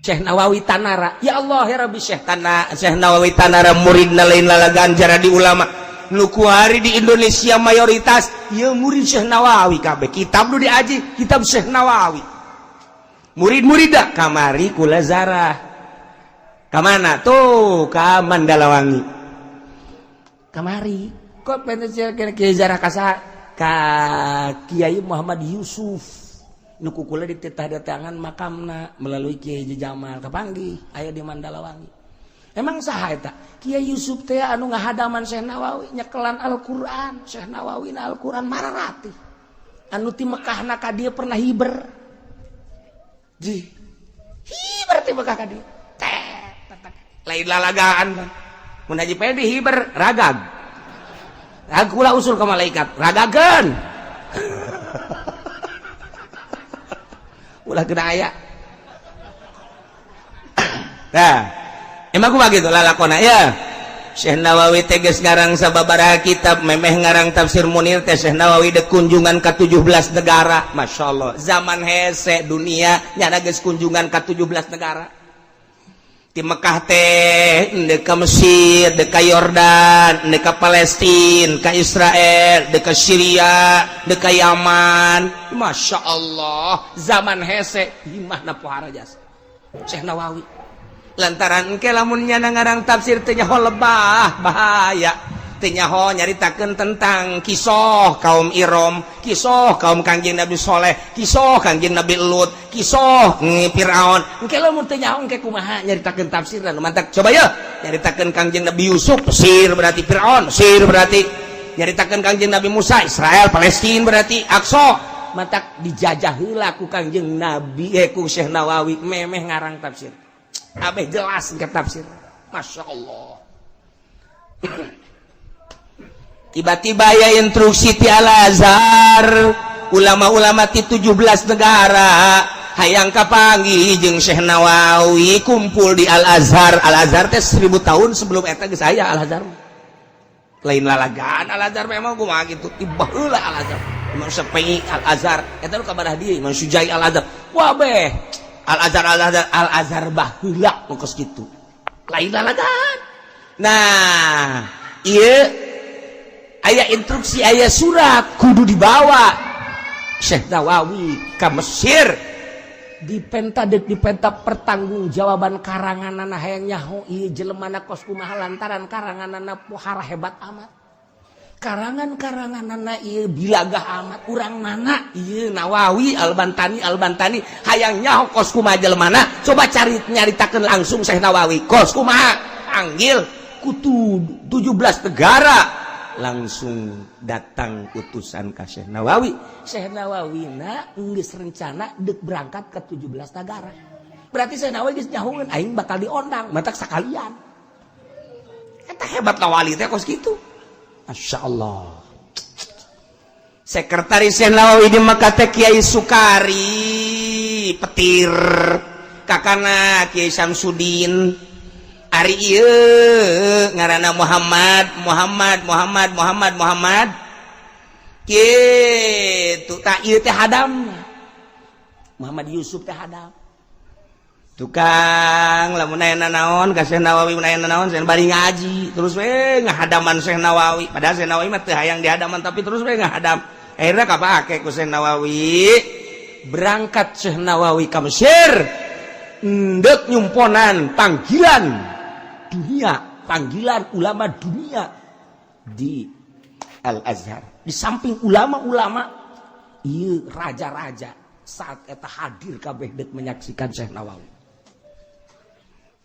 Syekh Nawawi Tanara, ya Allah ya Rabbi, Syekh Tanara, Syekh Nawawi Tanara muridna lain lalagan jara di ulama nu kuari di Indonesia mayoritas ya murid Syekh Nawawi kabeh. Kitab nu diaji kitab Syekh Nawawi, murid-murid kamari kula zarah kamana tuh, ka Mandalawangi kamari. Kok pengen Kiai zarah kasa ka Kiai Muhammad Yusuf nu ku kula dititah datangan makamna melalui Kiai Jamal, kapanggih aya di Mandalawangi. Emang saha eta Kiai Yusuf teh? Anu ngahadaman Syekh Nawawi, nyekelan Al-Qur'an Syekh Nawawi na Al-Qur'an mararati anu ti Mekahna ka dieu pernah hiber ji, hiber ti Mekah ka dieu teh lain lalagaan. Mun Haji Pedi hiber ragag, kula usul ke malaikat ragageun ulah kena aya. Nah, emang kumaha gitu lalakona ya? Syekh Nawawi teges ngarang sababaraha kitab, memeh ngarang Tafsir Munir teh Syekh Nawawi dek kunjungan ke 17 negara. Masya Allah, zaman hese dunia nyana geus kunjungan ke 17 negara. Di Mekah teh dek ka Mesir, dek ka Yordan, dek ka Palestina, ka Israel, dek ka Syria, dek ka Yaman. Masya Allah, zaman hese imahna pohara jasa Syekh Nawawi, lantaran engke lamun nyana ngarang tafsir teu nyaho lebah, bahaya. Teu nyaho nyaritakeun tentang kisoh kaum Irom, kisoh kaum Kangjeng Nabi Soleh, kisoh Kangjeng Nabi Lut, kisoh Firaun, engke lamun teu nyaho engke kumaha nyaritakeun tafsirna? Mantak coba ya nyaritakeun Kangjeng Nabi Yusuf, Mesir berarti, Firaun Mesir berarti, nyaritakeun Kangjeng Nabi Musa, Israel Palestina berarti, Aqsa. Mantak dijajah heula ku Kangjeng Nabi, ku Syekh Nawawi memeh ngarang tafsir. Abeh jelas ke tafsir. Masya Allah. Tiba-tiba ya instruksi ti Al Azhar, ulama-ulama ti 17 negara hayang kapanggih jeung Syekh Nawawi, kumpul di Al Azhar. Al Azhar teh 1000 tahun sebelum eta geus aya Al Azhar, lain lalagaan. Al Azhar memang kumaha gitu, tiba heula Al Azhar, Imam Syafi'i Al Azhar eta nu kabarah dieu, Imam Sujai Al Azhar, wah beh Al Azhar, Al Azhar, Al Azhar baheula nu kos kitu, lain lalagaan. Nah, ieu aya instruksi, aya surat kudu dibawa Syekh Nawawi ke Mesir, dipenta dek dipenta pertanggungjawaban karanganana. Hayang nyaho ieu jelemana kos kumaha, lantaran karanganana pohara hebat amat, karangan-karanganana ieu bilagah amat. Urang mana ieu Nawawi Albantani? Albantani hayang nyaho kos kumaha jelemana. Coba cari, nyaritakeun langsung Syekh Nawawi kos kumaha. Panggil kutu 17 negara, langsung datang utusan ka Syekh Nawawi. Syekh Nawawi na geus rencana dek berangkat ke 17 negara, berarti Syekh Nawawi geus nyahoeun aing bakal diondang, matak sakalian. Eta hebat lah wali teh kos kitu. Masya Allah. Sekretaris Syekh Nawawi di Mekah teh Kiai Sukari Petir, kakana Kiai Samsudin. Ari ieu ngaranna Muhammad, Muhammad, Muhammad, Muhammad, Muhammad kitu. Tak ieu teh hadam Muhammad Yusuf teh hadam tukang. Lamun aya naon ka Syekh Nawawi, mun aya naon Syekh bari ngaji, terus we ngahadaman Syekh Nawawi. Padahal Syekh Nawawi mah teu hayang dihadaman, tapi terus we ngahadam. Akhirnya kapake ku Syekh Nawawi. Berangkat Syekh Nawawi ka Mesir ndek nyumponan panggilan dunia, panggilan ulama dunia di Al Azhar. Di samping ulama-ulama iya, raja-raja saat eta hadir kabeh dek menyaksikan Syekh Nawawi.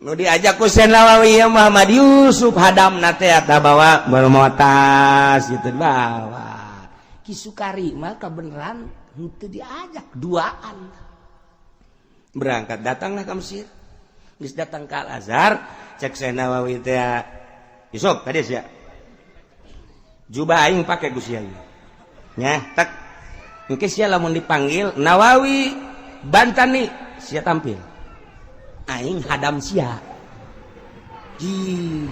Nu diajak ku Syekh Nawawi ya Muhammad Yusuf hadam teh, eta bawa bawa tas gitu, bawa. Ki Sukari mah kebenaran henteu diajak, duaan berangkat. Datanglah ke Mesir. Geus datang ke Al Azhar, cek Syekh Nawawi teh, "Yusuf, tadi sia jubah aing pake Gus Yai nya." Tak engke sia lamun dipanggil Nawawi Bantani, sia tampil, aing hadam sia. Ji,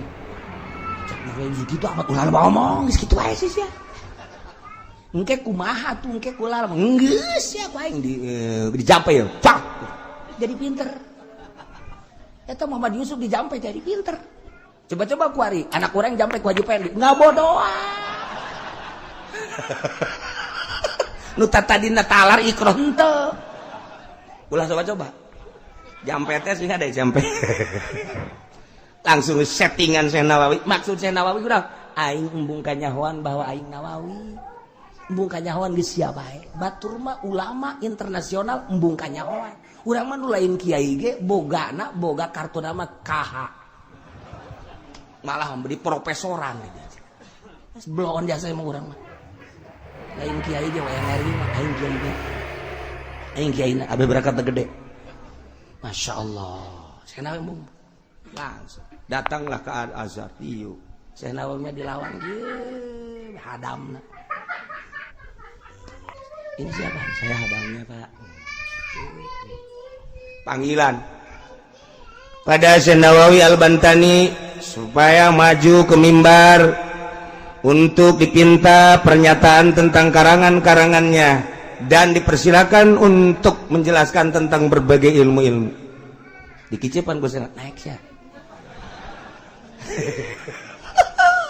cek Nawawi gitu amat, ulah ngomong geus kitu wae sih sia. Engke kumaha tuh, engke kula geus sia ku aing di dijampe ya, cak jadi pinter. Eta Muhammad Yusuf dijampe jadi pinter. Coba-coba kuari anak urang jampe ku Haji Pendi ngabodoan. Nu tadina talar ikroh henteu. Ulah coba-coba. Jampe teh sih ada jampe. Langsung settingan Syekh Nawawi. Maksud Syekh Nawawi udah aing embung kanyahoan bahwa aing Nawawi. Embung kanyahoan geus sia bae. Batur mah ulama internasional embung kanyahoan. Urang mah nu lain kiai ge bogana boga kartu nama KH. Malah beri profesoran gitu. Bloon jasa emang urang mah. Lain kiai ge wayang ngeri mah aing kiai ge. Aing kiai na abe berangkat gede. Masya Allah. Syekh Nawawi embung. Langsung datanglah ke Al-Azhar. Iyo. Syekh Nawawi dilawan kieu hadamna. Ini siapa? Saya hadamnya, Pak. Panggilan pada Syekh Nawawi Al-Bantani supaya maju ke mimbar untuk dipinta pernyataan tentang karangan-karangannya dan dipersilakan untuk menjelaskan tentang berbagai ilmu-ilmu. Dikicipan gue naik ya.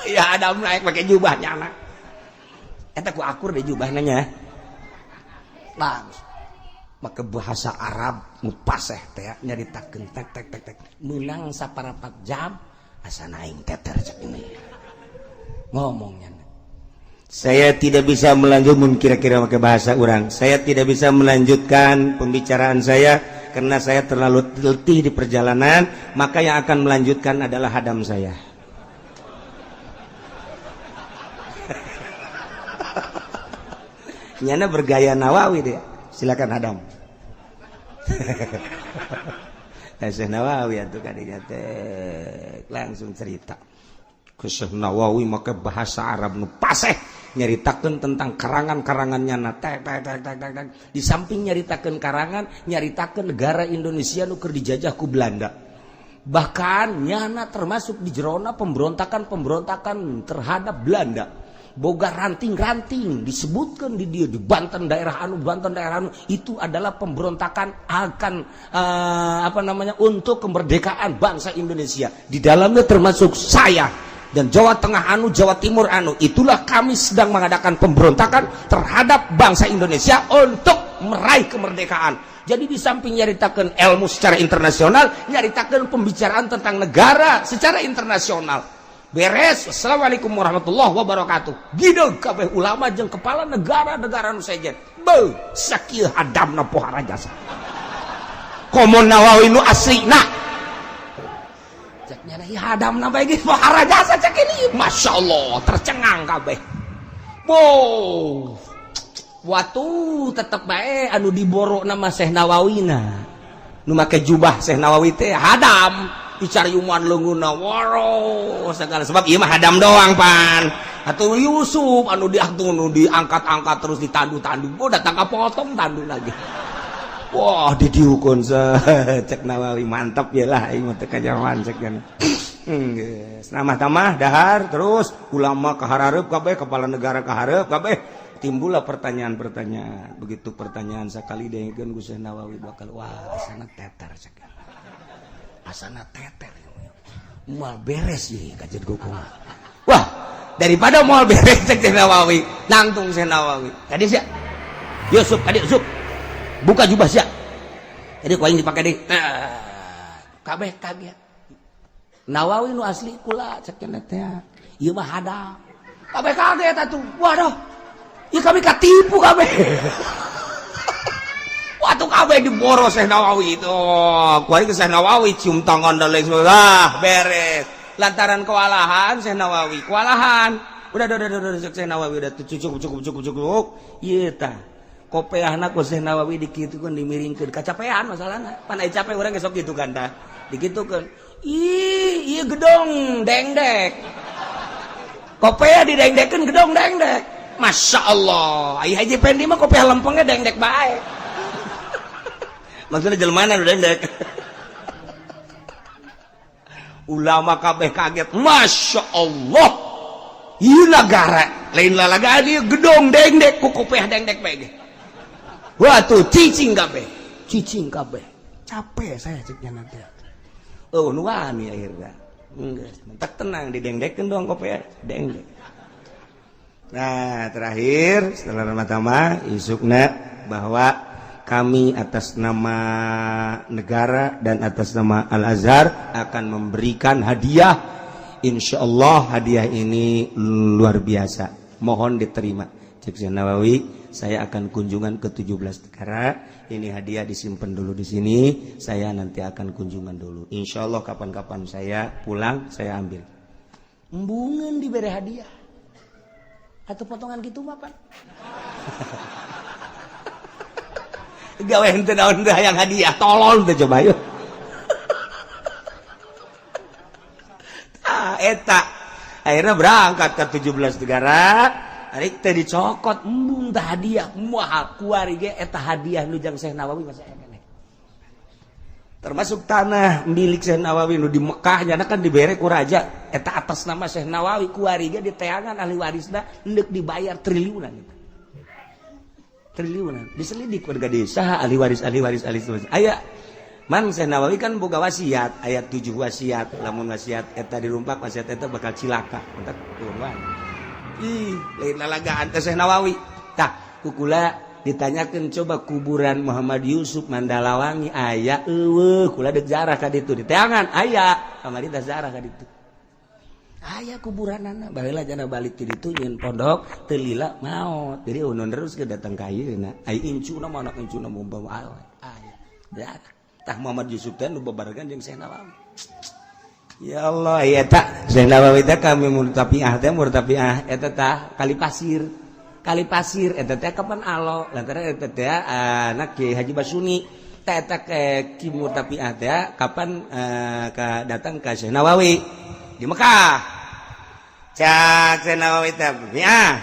Ya Adam naik pakai jubahnya anak. Eta ku akur deh jubahnya nya. Langsung maka bahasa Arab mupaseh teh nyaritakeun tek tek tek tek menang saparapat jam asa naing teter cek ini ngomongnya. Saya tidak bisa melanjutkan kira-kira pakai bahasa orang. Saya tidak bisa melanjutkan pembicaraan saya karena saya terlalu letih di perjalanan, maka yang akan melanjutkan adalah hadam saya. Nyana bergaya Nawawi deh. Silakan hadam. Syekh Nawawi atuh kadinya teh langsung cerita. Ke Syekh Nawawi maka bahasa Arab nu paseh nyaritakeun tentang karangan-karangannya na tek tek tek tek tek. Di samping nyaritakeun karangan, nyaritakeun negara Indonesia nu keur dijajah ku Belanda. Bahkan nyana termasuk di jerona pemberontakan-pemberontakan terhadap Belanda. Boga ranting-ranting disebutkan di dia di Banten daerah anu, Banten daerah anu, itu adalah pemberontakan akan untuk kemerdekaan bangsa Indonesia. Di dalamnya termasuk saya dan Jawa Tengah anu, Jawa Timur anu. Itulah kami sedang mengadakan pemberontakan terhadap bangsa Indonesia untuk meraih kemerdekaan. Jadi di samping nyaritakan ilmu secara internasional, nyaritakan pembicaraan tentang negara secara internasional. Beres, assalamualaikum warahmatullahi wabarakatuh. Gideg kabeh ulama jeung kepala negara-negara nu sejen. Beuh, sakieu hadamna pohara jasa. Komo Nawawi nu aslina. Cek nyana ieu hadamna bae geus pohara jasa cek ini. Masya Allah, tercengang kabeh. Wow. Watu tetep bae anu diboro nama Syekh Nawawina. Nu make jubah Syekh Nawawi teh hadam. Dicariuman leungeunna waro segala sebab ieu mah hadam doang pan. Atuh Yusuf anu diangkat diangkat-angkat terus ditandu-tandu. Oh datang ka potong tandu lagi. Wah didiukun cek Nawawi mantap ya lah aing mah teu kajaman cek kan. Geus namah-tamah dahar terus ulama kahareup kabeh kepala negara kahareup kabeh timbullah pertanyaan-pertanyaan. Begitu pertanyaan sakali dengekeun ku Syekh Nawawi bakal wah asana teter cek. Asana teter moal beres ieu kajian kumaha. Wah, daripada moal beres cek Syekh Nawawi, nangtung Syekh Nawawi. Tadi sia. Yusuf, tadi Yusuf. Buka jubah sia. Jadi ku aing dipake deui. Kabeh kaget. Nawawi nu asli kula cek teh. Ieu mah hadam. Kabeh kaget atuh. Waduh. Ieu kami katipu kabeh. Waktu kabeh diboro Syekh Nawawi itu. Kuari ke Syekh Nawawi cium tangan dan lain sebagainya. Ah, beres. Lantaran kewalahan Syekh Nawawi, kewalahan. Udah Syekh Nawawi udah cukup. Ieu tah. Kopeahna ku Syekh Nawawi dikitukeun dimiringkeun. Kacapean masalahna. Pan aya capek urang ge sok kitu kan tah. Dikitukeun. Ih, ieu gedong dengdek. Kopeah didengdekeun gedong dengdek. Masya Allah. Ai Haji Pendi mah kopeah lempengnya dengdek bae. Maksudnya jelmana udah dengdek. Ulama kabeh kaget. Masya Allah. Ieu nagara lain lalagaan ieu gedong dengdek ku kopeah dengdek bae ge. Wah tuh cicing kabeh. Cicing kabeh. Capek saya ceknya nanti. Oh, nu wani akhirnya. Geus, tak tenang didengdekeun doang kopi dengdek. Nah, terakhir setelah pertama isukna bahwa kami atas nama negara dan atas nama Al-Azhar akan memberikan hadiah. Insya Allah hadiah ini luar biasa. Mohon diterima. Cek Syekh Nawawi, saya akan kunjungan ke 17 negara. Ini hadiah disimpan dulu di sini. Saya nanti akan kunjungan dulu. Insya Allah kapan-kapan saya pulang, saya ambil. Embungan diberi hadiah. Atau potongan gitu mah, Pak. Gawe henteu naon teh hayang hadiah, tolol teh coba yuk. Ah, eta. Akhirnya berangkat ke 17 negara. Ari teh dicokot embung teh hadiah, moal kuari ge eta hadiah nu jang Syekh Nawawi masih aya keneh. Termasuk tanah milik Syekh Nawawi nu di Mekah nyana kan dibere ku raja, eta atas nama Syekh Nawawi kuari ge diteangan ahli warisna endek dibayar triliunan eta. Triliunan diselidik warga desa ahli waris ahli waris ahli waris aya man Syekh Nawawi kan boga wasiat ayat 7 wasiat lamun wasiat eta dirumpak wasiat eta bakal cilaka entak kurban ih lain lalagaan teh Syekh Nawawi. Tah kukula ditanyakeun coba kuburan Muhammad Yusuf Mandalawangi aya eueuh kula deuk jarah ka ditu diteangan aya kamari teh jarah ka ditu aya kuburanana baheula jana balik ti ditu nyeun pondok teu lila maot jadi unun terus ke datang ka ayeuna ai incuna mah anak incuna bawa aya jarah tah Muhammad Yusuf teh nu babarengan jeung Syekh Nawawi. Ya Allah ya tak Syekh Nawawi teh kami murtafiah teh murtafiah eta tah kali pasir eta teh kapan alo lantaran eta teh anak Kiai Haji Basuni teh eta ke Ki Murtafiah teh kapan ka datang ka Syekh Nawawi di Mekah. Cak Syekh Nawawi teh ya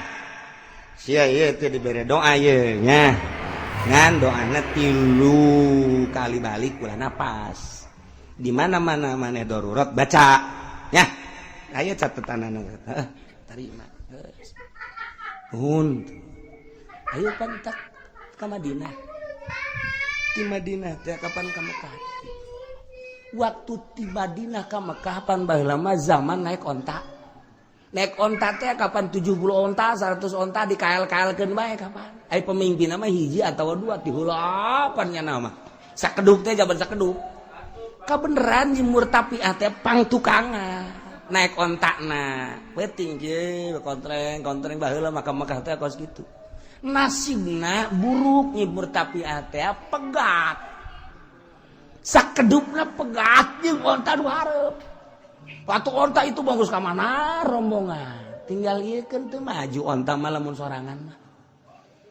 sia ieu teh dibere doa ieu nya ngan doana 3 kali balik ulah napas di mana-mana maneh darurat baca nya aya catatanana tarima nuhun ayo pantak ka Madinah di Madinah teh kapan ka Mekah waktu di Madinah ka Mekah pan baheula mah zaman naik onta. Naik onta teh kapan 70 onta 100 onta di KL-KL-keun bae kapan ai pemimpin mah hiji atawa dua tihulapan nya nama sakedup teh jaban sakedup kabeneran nyimur tapi teh pangtukangan naik ontakna peuting je kontreng kontreng baheula maka Mekah teh kos kitu nasibna buruk nyimur tapi teh pegat sakedupna pegat jeung onta nu hareup. Waktu onta itu bagus ka mana rombongan tinggal ieu keun teu maju onta mah lamun sorangan mah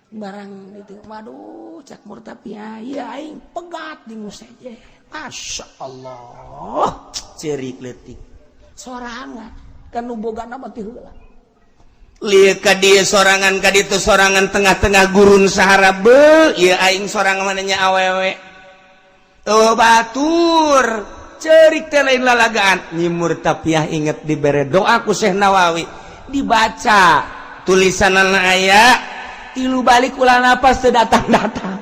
barang itu waduh cak murtapia ieu aing pegat di museje. Masya Allah cerik leutik sorangan kan nu bogana mah ti heula lieu ka dieu sorangan ka ditu sorangan tengah-tengah gurun Sahara beuh ieu aing sorangan mananya awewe oh batur cerik teh lain lalagaan. Nyi Murtafiah inget dibere doa ku Syekh Nawawi dibaca tulisanana aya 3 balik ulah napas teu datang-datang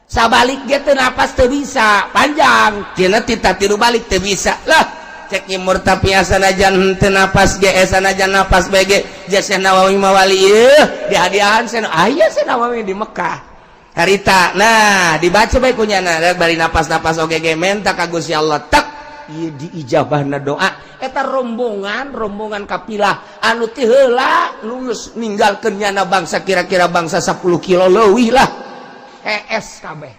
sabalik ge teu napas teu bisa panjang cenah tita 3 balik teu bisa lah cek Nyi Murtafiah sanajan teu napas ge sanajan napas bae ge Syekh Nawawi mah wali ieu dihadiahan Syekh aya Syekh Nawawi di Mekah harita. Nah dibaca bae kunyana bari napas-napas oge ge menta ka Gusti Allah tak ieu diijabahna doa eta rombongan rombongan kapilah anu ti heula nu geus ninggalkeun nyana bangsa kira-kira bangsa 10 kilo leuwih lah hees kabeh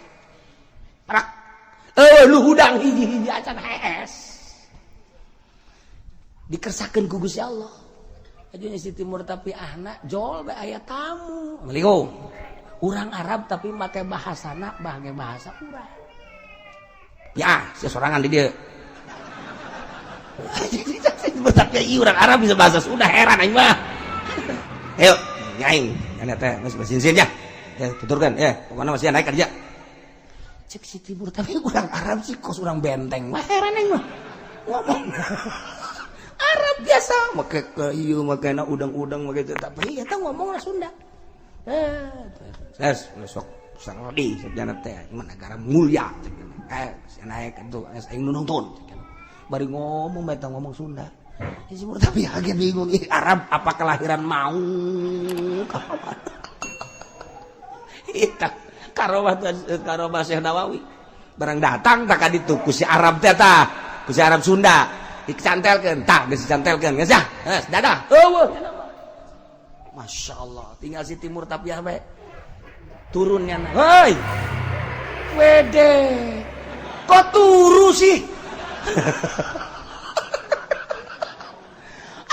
prak eueuh lu hudang hiji-hiji acan hees dikersakeun ku Gusti Allah aja Siti Murtafiahna jol bae aya tamu. Assalamualaikum. Urang Arab tapi make bahasana make bahasa urang. Ya, sia sorangan di dieu. Tapi urang Arab bisa bahasa Sunda heran aing mah. Ayo, nyaing. Nya teh geus basinsin ya. Ya, tuturkan ya, pokoknya masih naik kerja. Cek Siti Murtafiah urang Arab sih kos urang benteng mah heran aing mah. Ngomong Arab biasa make ke ieu make na udang-udang make tapi eta ngomongna Sunda. Ses, sok sarodi sajana teh negara mulia. Naik itu aing nu nonton. Bari ngomong bae ngomong Sunda. Si Timur Tapiah ge bingung, ih Arab apa kelahiran mau. Eta karomah karomah Syekh Nawawi. Barang datang tak kaditu ku si Arab teh tah, ku si Arab Sunda. Dicantelkeun, tah geus dicantelkeun geus ah. Geus dadah. Eueuh. Masya Allah, tinggal si Timur Tapiah bae. Turunnya na. Hei. Wede. Kok turu sih?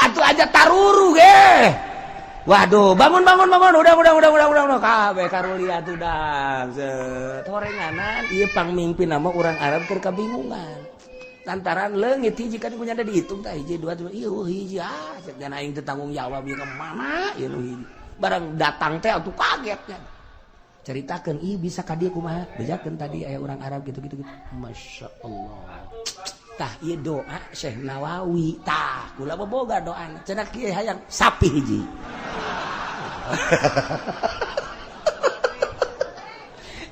Atuh aja taruru ge. Waduh, bangun bangun bangun, udah kabeh karulia atuh dah. Set horenganan ieu pangmingpin nama urang Arab keur kabingungan. Lantaran leungit hiji kan kunyana dihitung tah hiji dua tilu ieu hiji ah cek dan aing teu tanggung jawab ieu ka mana ieu nu hiji. Barang datang teh atuh kaget kan. Ceritakeun ih bisa ka dieu kumaha? Bejakeun tadi aya urang Arab gitu-gitu gitu. Masya Allah. Tah ieu doa Syekh Nawawi tah kula boga doana cenah kieu hayang sapi hiji.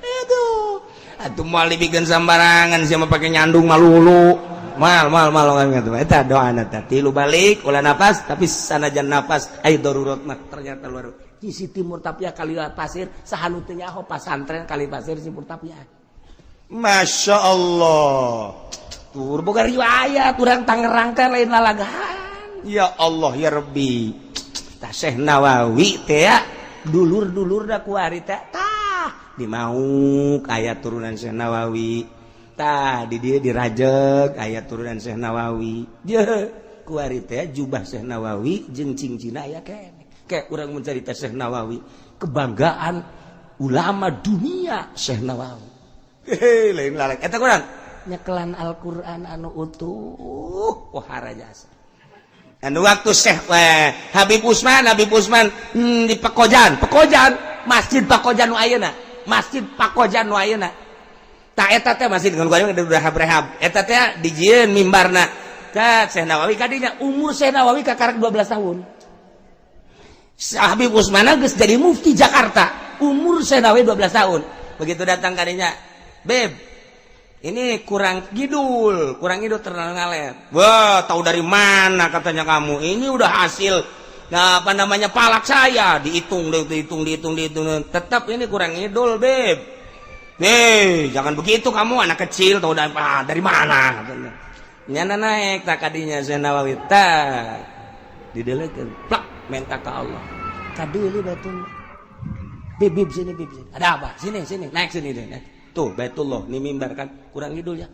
Aduh, atuh moal dibikeun sambarangan sia mah pake nyandung malulu. Mal mal mal kan gitu. Eta doana teh tilu balik ulah napas tapi sanajan napas ai darurat mah ternyata luar. Si Timur Tapiah kali pasir saha nu teu nyaho pasantren kali pasir Timur Tapiah. Masya Allah. Tur boga riwayat urang Tangerang teh lain lalagaan. Ya Allah ya Rabbi. Tah Syekh Nawawi teh dulur-dulur da kuari teh tah di Mauk aya turunan Syekh Nawawi. Tah di dieu dirajeg aya turunan Syekh Nawawi. Ye kuari teh jubah Syekh Nawawi jeung cincina aya keneh. Kayak urang mencerita Syekh Nawawi, kebanggaan ulama dunia Syekh Nawawi. Hehe lain lalek eta kurang nyekelan Al-Qur'an anu utuh wahara jasa. Anu waktu Syekh Habib Usman, Habib Usman di Pekojan, Pekojan, Masjid Pakojan nu ayeuna, Masjid Pakojan nu ayeuna. Tah eta teh masjid dengan gua udah rehab. Eta teh dijieun mimbarna. Ka Syekh Nawawi kadinya umur Syekh Nawawi kakarak 12 tahun. Habib Usman geus jadi mufti Jakarta. Umur Syekh Nawawi 12 tahun. Begitu datang kadinya, "Beb, ini kurang kidul terlalu ngalet." Wah, tahu dari mana katanya kamu? Ini udah hasil nah apa namanya palak saya, dihitung, dihitung, dihitung, dihitung. Tetap ini kurang ngidul, Beb. Hei, jangan begitu kamu anak kecil, tahu dari, dari mana katanya. Nyana naik tak kadinya Syekh Nawawi tak didelekeun, plak minta ke Allah. Kadeuli Baitullah. Beb, beb sini, beb sini. Ada apa? Sini, sini, naik sini deh. Naik. Tuh Baitullah, ini mimbar kan kurang ngidul ya.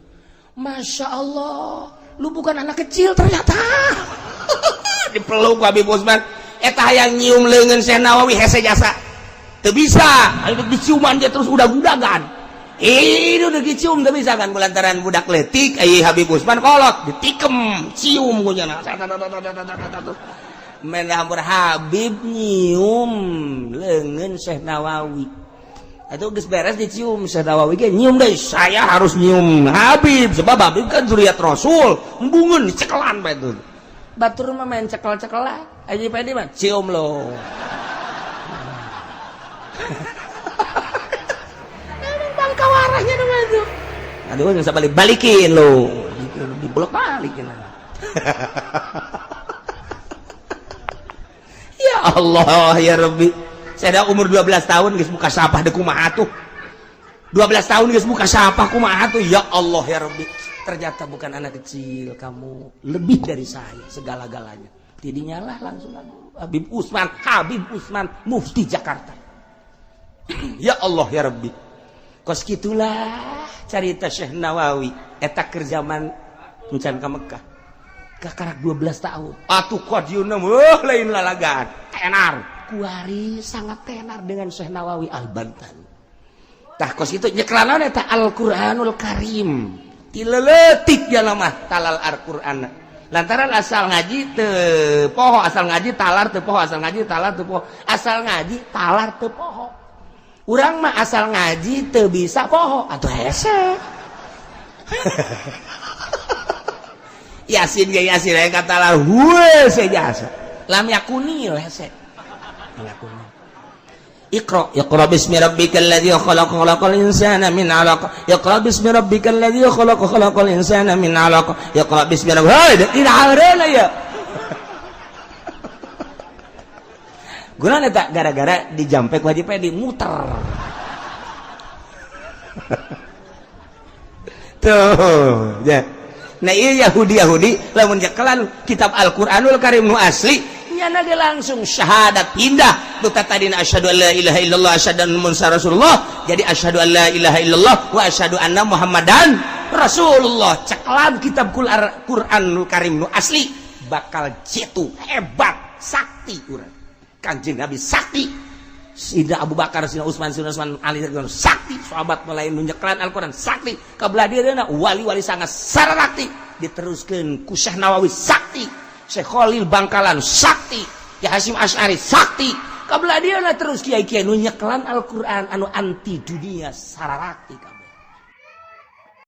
Masya Allah, lu bukan anak kecil ternyata. Dipeluk Habib Usman. Eta hayang nyium leungeun Syekh Nawawi hese jasa. Teu bisa, diciuman dia terus udag-udagan. Ini udah dicium teu bisa kan lantaran budak leutik ai Habib Usman kolot ditikem cium ku nya. Menambur Habib nyium leungeun Syekh Nawawi. Atau geus beres dicium Syekh Nawawi ge nyium deui. Saya harus nyium Habib sebab Habib kan zuriat Rasul. Embungeun dicekelan bae tuh. Batur mah main cekel-cekelan. Aji Pedi mah cium lo. Emang bangka warahnya nama itu. Aduh, bisa balik-balikin lo. Dibolak-balikin. Ya Allah ya Rabbi. Saya dah umur 12 tahun geus buka sapah deui kumaha tuh. 12 tahun geus buka sapah kumaha tuh. Ya Allah ya Rabbi. Ternyata bukan anak kecil kamu, lebih dari saya segala-galanya. Tidinya lah langsung Habib Usman, Habib Usman mufti Jakarta. Ya Allah ya Rabbi. Kos kitulah carita Syekh Nawawi eta keur zaman encan ka Mekah. Kakarak 12 tahun. Atuh kadieu wah lain lalagan. Tenar. Kuari sangat tenar dengan Syekh Nawawi Al-Bantan. Tah kos kitu nyeklanan eta Al-Qur'anul Karim. Tileletik ya mah talal Al-Qur'an. Lantaran asal ngaji teu poho, asal ngaji talar teu poho, asal ngaji talar teu poho, asal ngaji talar teu poho. Urang mah asal ngaji teu bisa poho atuh hese. Yasin ge Yasin aya kata lah hue sejasa. Lam yakuni hese. Lam yakuni. Iqra, iqra bismi rabbikal ladzi khalaq, khalaqal insana min 'alaq. Iqra bismi rabbikal ladzi khalaq, khalaqal insana min 'alaq. Iqra bismi rabbikal, hei, tidak hareuna ya. Gunana tak gara-gara dijampe ku Haji Pedi muter. Tuh, ya. Nah, iya Yahudi-Yahudi lamun nyekelan kitab Al-Qur'anul Karim nu asli nyana ge langsung syahadat pindah nu tadina asyhadu an la ilaha illallah asyhadu anna muhammadar rasulullah jadi asyhadu an la ilaha illallah wa asyhadu anna muhammadan rasulullah. Ceklan kitab Qur'anul Karim nu asli bakal jitu hebat sakti urang. Kanjeng Nabi sakti, Sidna Abu Bakar, Sidna Utsman, Sidna Utsman Ali sakti, sahabat mulai nu nyeklan Al-Qur'an sakti, kabelah dieuna wali-wali sangat sarakti, diteruskeun ku Syekh Nawawi sakti, Syekh Khalil Bangkalan sakti, Ya Hasyim Asy'ari sakti, kabelah dieuna terus kiai-kiai nu nyeklan Al-Qur'an anu anti dunia sarakti kabeh.